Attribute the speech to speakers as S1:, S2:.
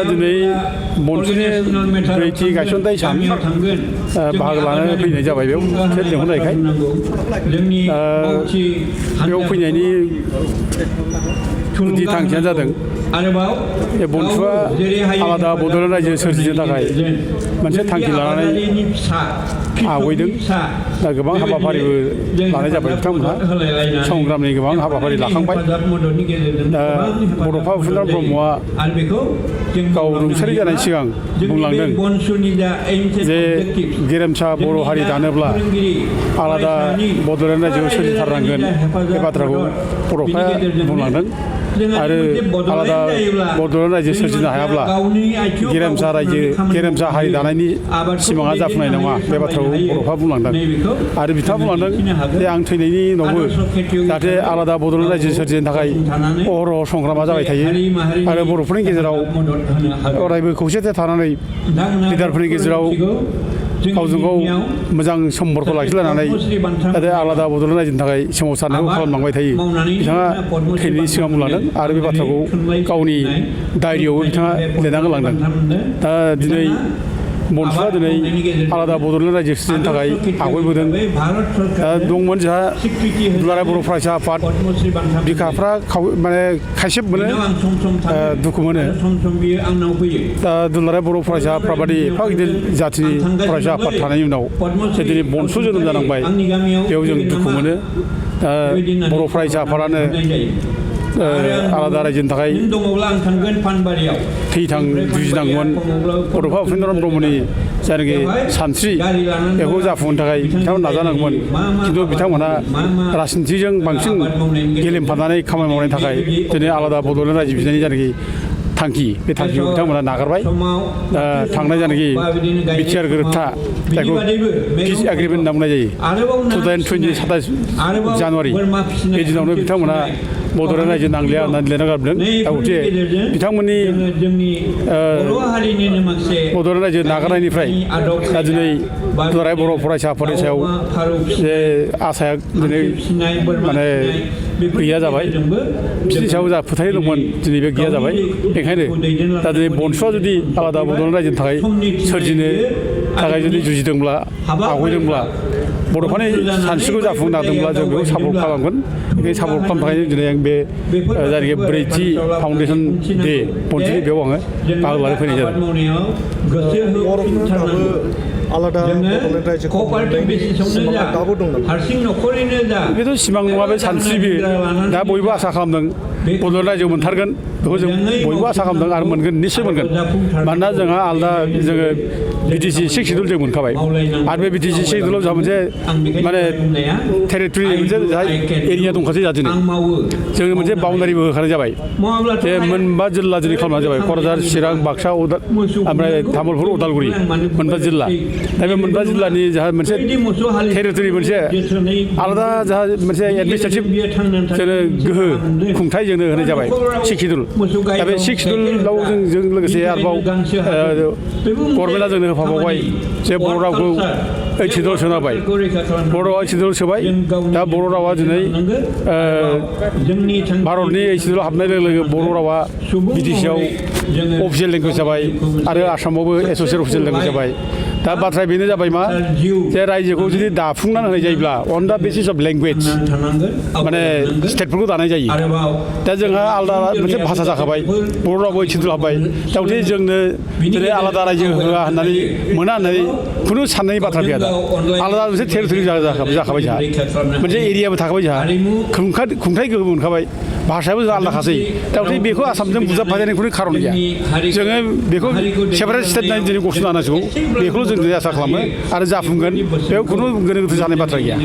S1: दिनै मनसुनि ब्रैथि गायसनथाय सान बाहागो लानो फैनाय जाबाय बेयाव लिंहरनायखाय बेयाव फैनायनि गुदि थांखियानो जादों बे बनसुआ आलादा बड'लेण्ड रायजो सोरजिनो थाखाय मोनसे थांखि लानानै आवगायदों दा गोबां हाबाफारिबो लानाय जाबाय बिथांमोनहा संग्रामनि गोबां हाबाफारि लाखांबाय दा बड'फा उपेन्द्र ब्रह्मआ गाव रुंसारि जानायनि सिगां बुंलांदों जे गेरेमसा बर' हारि दानोब्ला आलादा बड'लेण्ड रायजोखौ सोरजिथारनांगोन बे बाथ्राखौ बड'फाया बुंलांदों आरो आलादा बड'लेण्ड रायजो सोरजिनो हायाब्ला गेरेमसा हारि दानायनि सिमाङा जाफुंनाय नङा बे बाथ्राखौ बर'फ्रा बुंलांदों आरो बिथाङा बुंलांदों जे आं थैनायनि उनावबो जाहाथे आलादा बड'लेण्ड रायजो सोरजिनो थाखाय अहरह संग्रामा जाबाय थायो आरो बर'फोरनि गेजेराव अरायबो खौसेथि थानानै लिडारफोरनि गेजेराव गावजों गाव मोजां सम्पर्क लाखिलायनानै जाहाथे आलादा बड'लेण्ड रायजोनि थाखाय सोमावसारनायखौ खालामलांबाय थायो बिथाङा थैनायनि सिगां बुंलांदों आरो बे बाथ्राखौ गावनि डायरियावबो बिथाङा लिरना गालांदों दा दिनै मनसुआ दिनै आलादा बड'लेण्ड रायजो सोरजिनो थाखाय आवगायबोदों दा दंमोन जोंहा दुलाराय बर' फरायसा आफाद बिखाफ्रा माने खायसेब मोनो दुखु मोनो दा दुलाराय बर' फरायसा आफाद बादि एफा गिदिर जाथिनि फरायसा आफाद थानायनि उनाव जे दिनै बनसु जोनोम जानांबाय बेयाव जों दुखु मोनो दा बर' फरायसा आफादानो आलादा रायजोनि थाखाय थैथां जुजिनांगौमोन बड'फा उपेन्द्र ब्रह्मनि जायनाखि सानस्रि बेखौ जाफुंहोनो थाखाय बिथांमोन नाजानांगौमोन खिन्थु बिथांमोनहा राजनितिजों बांसिन गेलेमफानानै खामानि मावनायनि थाखाय दिनै आलादा बड'लेण्ड रायजो बिनायनि जायनाखि थांखि बे थांखिखौ बिथांमोना नागारबाय दा थांनाय जायनाखि बिटिआर गोरोबथा जायखौ पिस एग्रिमेन्ट होनना बुंनाय जायो 27 जानुवारि बे दिनावनो बिथांमोना बड'लेण्ड रायजो नांलिया होननानै लिरना गारबोदों दा गथे बिथांमोननि बड'लेण्ड रायजो नागारनायनिफ्राय दा दिनै दुलाराय बर' फरायसा आफादनि सायाव जे आसाया दिनै माने गैया जाबाय बिनि सायाव जा फोथायनाय दंमोन दिनै बे गैया जाबाय बेखायनो दा दिनै बनसुआ जुदि आलादा बड'लेण्ड रायजोनि थाखाय सोरजिनो थाखाय जुदि जुजिदोंब्ला आवगायदोंब्ला बड'फानि सानस्रिखौ जाफुंनो नाजादोंब्ला जों बेखौ सापर्ट खालामगोन बे सापर्ट खालामनो थाखाय दिनै आं बे जायनाखि ब्रैथि फाउन्डेसन डे बनसुनि बेयाव आङो बाहागो लानो फैनाय जादों
S2: आलादा बड'लेण्ड रायजोखौ दाबो दं
S1: बेथ' सिमां नङा बे सानस्रि बे दा बयबो आसा खालामदों बड'लेण्ड रायजोआव मोनथारगोन बेखौ जों बयबो आसा खालामदों आरो मोनगोन निस्सय मोनगोन मानोना जोंहा आलादा जोङो बिटिसि 6 सिडुल जों मोनखाबाय आरो बे बिटिसि 6 सिडुलाव जोंहा मोनसे माने टेरिटरि मोनसे एरिया दंखासै जोंहा दिनै जोङो मोनसे बाउन्डारिबो होखानाय जाबाय जे मोनबा जिल्ला दिनै खालामनाय जाबाय क'क्राझार चिरां बाक्सा ओमफ्राय तामुलपुर उदालगुरि मोनबा जिल्ला दा बे मोनबा जिल्लानि जोंहा मोनसे टेरिटरि मोनसे आलादा जोंहा मोनसे एडमिनिस्ट्रेटिभ जोंनो गोहो खुंथाय जोंनो होनाय जाबाय 6 सिडुल दा बे 6 सिडुलाव जों लोगोसे आरोबाव गभर्नमेन्टआ जोंनो होफाबावबाय जे बर' रावखौ 8 सिडुलाव सोनाबाय बर' रावा 8 सिडुलाव सोबाय दा बर' रावा दिनै भारतनि 8 सिडुलाव हाबनाय लोगो लोगो बर' रावा बिटिसिआव अफिसियेल लेंगुवेज जाबाय आरो आसामावबो एस'सियेट अफिसियेल लेंगुवेज जाबाय दा बाथ्राया बेनो जाबाय मा जे रायजोखौ जुदि दाफुंनानै होनाय जायोब्ला अन दा बेसिस अफ लेंगुवेज माने स्टेटफोरखौ दानाय जायो दा जोंहा आलादा मोनसे भाषा जाखाबाय बर' रावबो सिडुल हाबबाय दा गथे जोंनो दिनै आलादा रायजो होआ होननानै मोना होननानै खुनु साननायनि बाथ्रा गैया दा आलादा मोनसे टेरिटरि जाखाबाय जोंहा मोनसे एरियाबो थाखाबाय जोंहा खुंथाय गोहो मोनखाबाय भाषायाबो जोंहा आलादाखासै दा गथे बेखौ आसामजों बुजाबफाजानाय खुनु खारन गैया जोङो बेखौ सेपारेट स्टेट नायनो दिनै गसंनो हानांसिगौ बेखौल' जों आसा खालामो आरो जाफुंगोन बेयाव खुनु गोनो गोथो जानाय बाथ्रा गैया।